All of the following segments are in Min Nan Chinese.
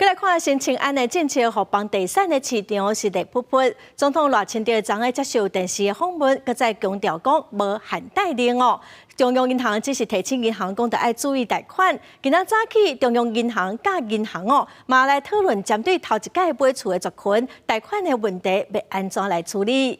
閣來看新青安的政策，予房地產的市場是熱噗噗。總統賴清德昨昏接受電視的訪問，閣再強調講無限貸令哦。中央銀行只是提醒銀行講著愛注意貸款。今仔早起，中央銀行佮銀行哦，嘛來討論針對頭一擺買厝的族群貸款的問題，欲按怎來處理。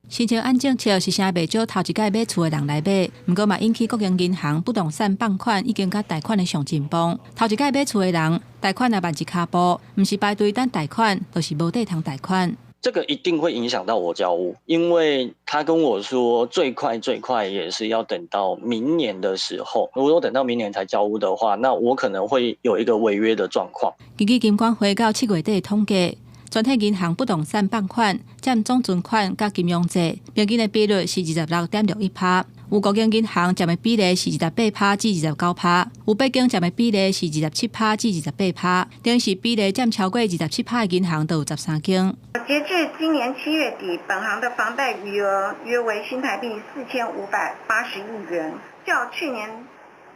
新青安政策是啥袂少頭一擺買厝的人來買，毋過嘛引起國營銀行不動產放款已經佮貸款的上進步。頭一擺買厝的人，貸款若慢一跤步，毋是排隊等貸款，就是無地通貸款。這個一定會影響到我交屋，因為他跟我說最快最快也是要等到明年的時候。如果等到明年才交屋的話，那我可能會有一個違約的狀況。根據金管會到7月底的統計，全體銀行不動產放款佔總存款佮金融債平均的比率是26.61%，有國營銀行佔的比例是28%至29%，有八間佔的比例是27%至28%，等於是比例佔超過27%的銀行都有13間。截至今年7月底，本行的房貸餘額約為新台幣4580億元，較去年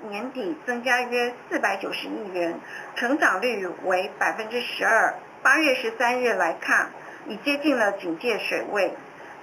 年底增加約490億元，成長率為12%。8月13日來看，已接近了警戒水位，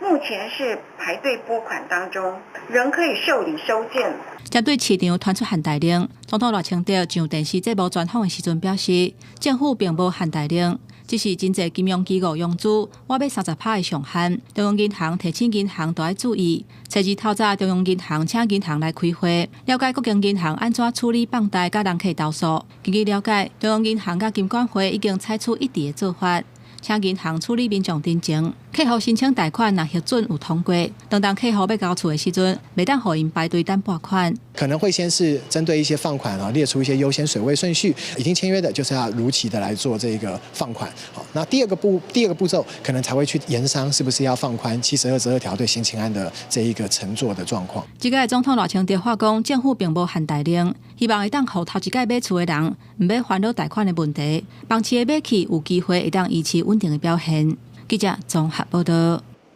目前是排隊撥款當中，仍可以受理收件。針對市場傳出限貸令，總統賴清德上電視節目專訪的時陣表示，政府並無限貸令，只是真濟金融機構融資我欲30%的上限，中央銀行提醒銀行都愛注意。初二透早，中央銀行請銀行來開會，了解各間銀行按怎處理放貸佮人客投訴。根據了解，中央銀行佮金管會已經採取一致的做法，請銀行處理民眾陳情，客戶申請貸款若核准有通過，當客戶欲交厝的時陣，袂當予𪜶排隊等撥款。可能會先是針對一些放款啊，列出一些優先水位順序，已經簽約的，就是要如期的來做這個放款。好，那第二個步驟可能才會去研商，是不是要放寬72之2條對新青安的這一個承作的狀況。這個總統賴清德話講，政府並無限貸令，希望會當予頭一擺買厝的人毋免煩惱貸款的問題，房市的買氣有機會會當維持穩定的表現。記者綜合報道。